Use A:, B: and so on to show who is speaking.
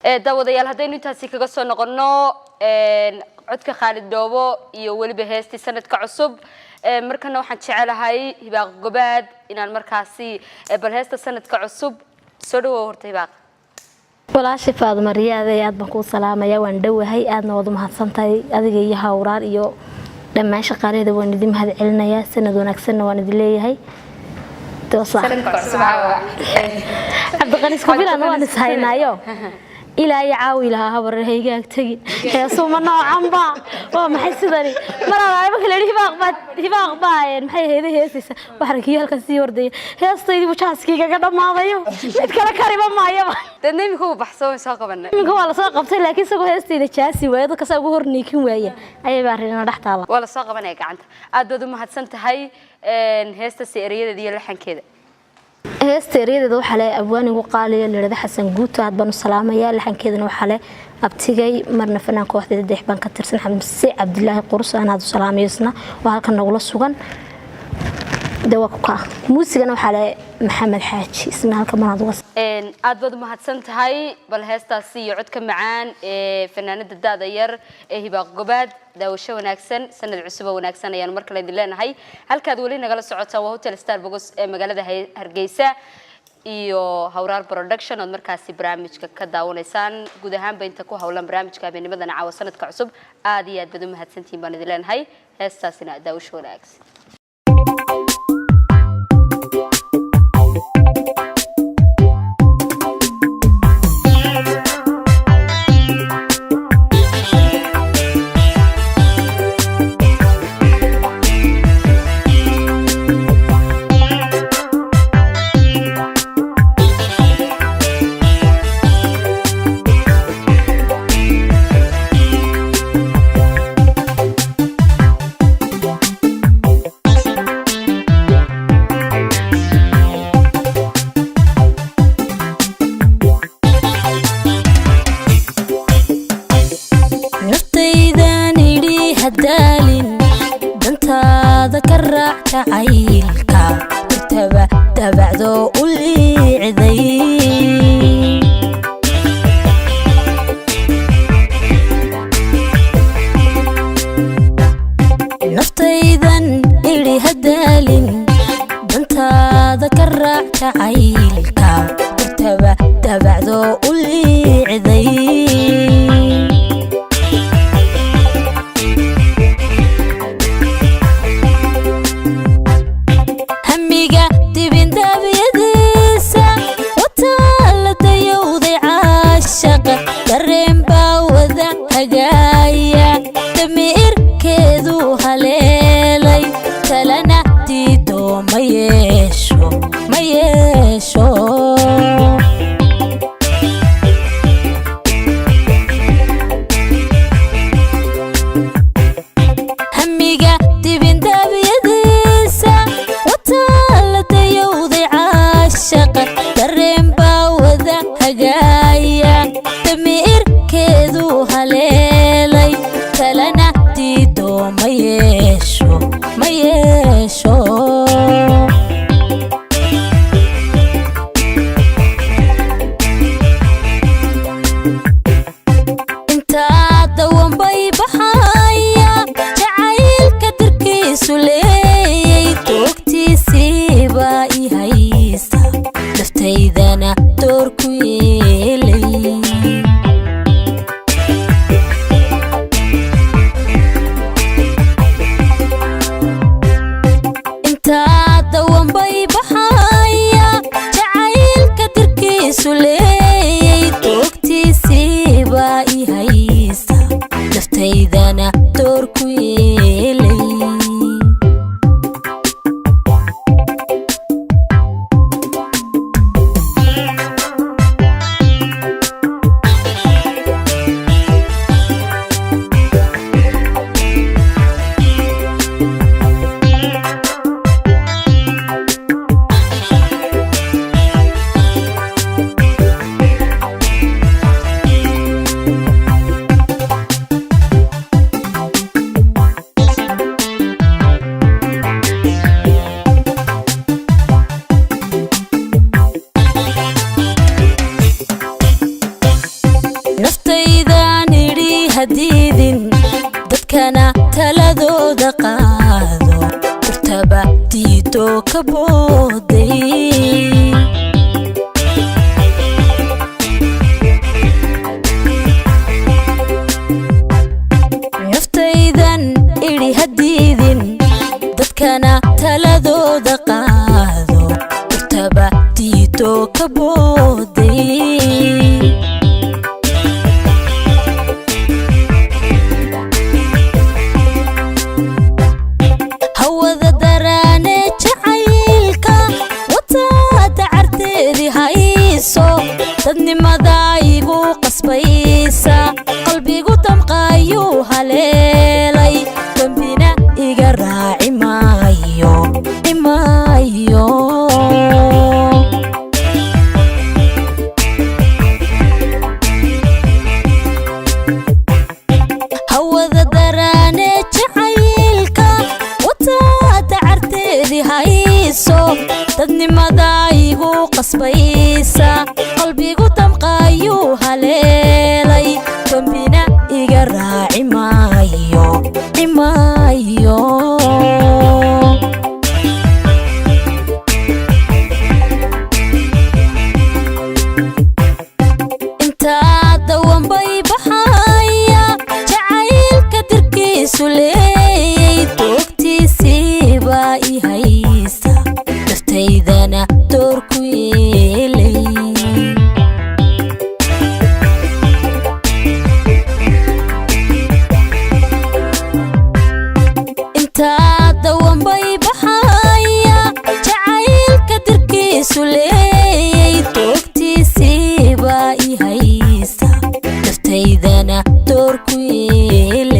A: Daawadayaal, haddaynu intaasi kaga soo noqono codka Khaalid Dhoobo iyo weliba heestii Sanadka Cusub, markana waxaan jecelahay Hibaaq Gobaad inaan markaasi bal heesta Sanadka Cusub soo dhawow horta, Hibaaq.
B: Walaasha Faaduma Riyaade, aad baan kuu salaamaya, waan dhowahay, aadna waad u mahadsantahay adiga iyo Hawraar iyo dhammaan shaqaalaheeda. Waan idin mahad celinayaa, sanad wanaagsanna waan idin leeyahay.
A: Sanadka cusub caawa.
B: Cabdiqani isku filan waan is haynaayo, ilaa iyo caawi lahaa habar haygaag tegin. Heesuma noocanba waa maxay sidani? Maraan marka la yidhi Hibaaq baa, Hibaaq baa maxay ahayd heesaysa, waxaan kiyo halkan sii hordaya heestaydii buu jaaskii kaga dhammaadayo, mid kale kariba maayaba.
A: Deedna iminka uu baxsoo way soo qabanay.
B: Iminka waa lasoo qabtay, laakiin isagoo heestayda jaasi waaya, dadka saa ugu horniikin waaya ayay baa arrinina dhex taala.
A: Waa la soo qabanaya gacanta. Aad baad u mahadsan tahay. Heestasi erayadeeda iyo laxankeeda?
B: Heesta erayadeeda waxaa leh abwaanigu qaaliya layidhahda Xasan Guuto, aad baan u salaamayaa. Laxankeedana waxaa leh abtigay, marna fanaan kooxdeeda Deex baan ka tirsan, Xamse Cabdilaahi Qurus, aan aad u salaamayo isna oo halkan nagula sugan. De waa ku kaa. Muusigana waxaa leh Maxamed Xaaji, isna halkan baan aad uga.
A: Aad baad u mahadsan tahay. Bal heestaasi iyo codka macaan ee fanaanada daada yar ee Hibaaq Gobaad, daawasho wanaagsan, sanad cusub oo wanaagsan ayaanu mar kale idin leenahay. Halkaad weli nagala socotaan waa Hotel Star Bogos ee magaalada Hargeysa iyo Hawraar Production ood markaasi barnaamijka ka daawanaysaan. Guud ahaanba inta ku hawlan barnaamijka habeennimadan caawa Sanadka Cusub, aad iyo aad baad u mahadsantihiin baan idin leenahay. Heestaasina daawasho wanaagsan.
C: Naftaydan idhi hadaalin, dantaada ka raac jacaylka, durtaba dabacdo u liicday. Naftaydan idhi hadaalin, dantaada ka raac jacaylka, durtaba dabacdo u liicday. Hamiga dibindaabyadiisa wataa la dayowday, caashaqa dareen baa wada hagaaya, damiirkeedu haleelay, talana diido ma yeesho, ma yeesho. Hamiga dibindaabyadiisa wataa la dayowday, caashaqa dareen baa wada hagaaya, damiirkeedu haleelay, talana diido ma yeesho, ma yeesho. Intaa dawanbay baxaya jacaylka darkiisu leeyay, toogtiisiibaa i haysta, naftaydana door ku yeeshay. Taladooda qaado, urtaba diidoo ka booday. Naftaydan idhi hadiidin, dadkana taladooda qaado, urtaba diidoo ka booday. Hawada daraane jacaylka wataa dacarteedii hayso, dadnimada igu qasbaysa, qalbigu damqayuu haleelay, dembina iga raaci maayo maayo. Hawada daraane jacaylka wataa dacarteedii hayso, dadnimada igu qasbaysa, qalbigu damqayuu haleelay, dembina iga raaci maayo maayo. Intaa dawanbay baxaya jacaylka dirkiisu leeyay, doogtiisiibaa i haysta, naftaydana door ku yeelay. Intaa dawanbay baxaya jacaylka dirkiisu leeyay, doogtiisiibaa i haysta, naftaydana door ku yeelay.